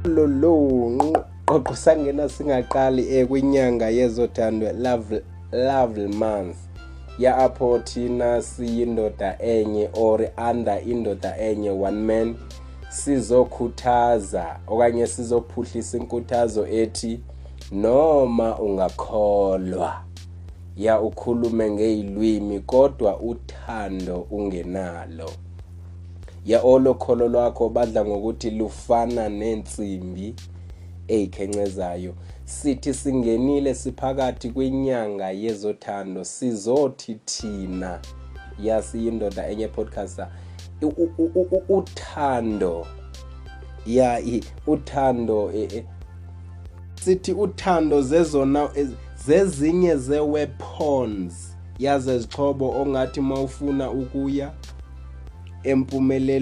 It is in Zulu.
Lolo qoqo sangena singaqali kwinyanga yezothando, love month ya, apho thina siyindoda enye or under indoda enye, one man, sizokhuthaza okanye sizophuhlisa inkuthazo ethi noma ungakholwa ya, ukhulume ngezilwimi, kodwa uthando ungenalo, ya, olo kholo lwakho badla ngokuthi lufana nensimbi eyikhencezayo. Sithi singenile, siphakathi kwinyanga yezothando, sizothi thina yasiyindoda enye podcaster, uthando ya, uthando, sithi uthando zezona zezinye ze-weapons, yaze zixhobo ongathi mawufuna ukuya empumelelweni.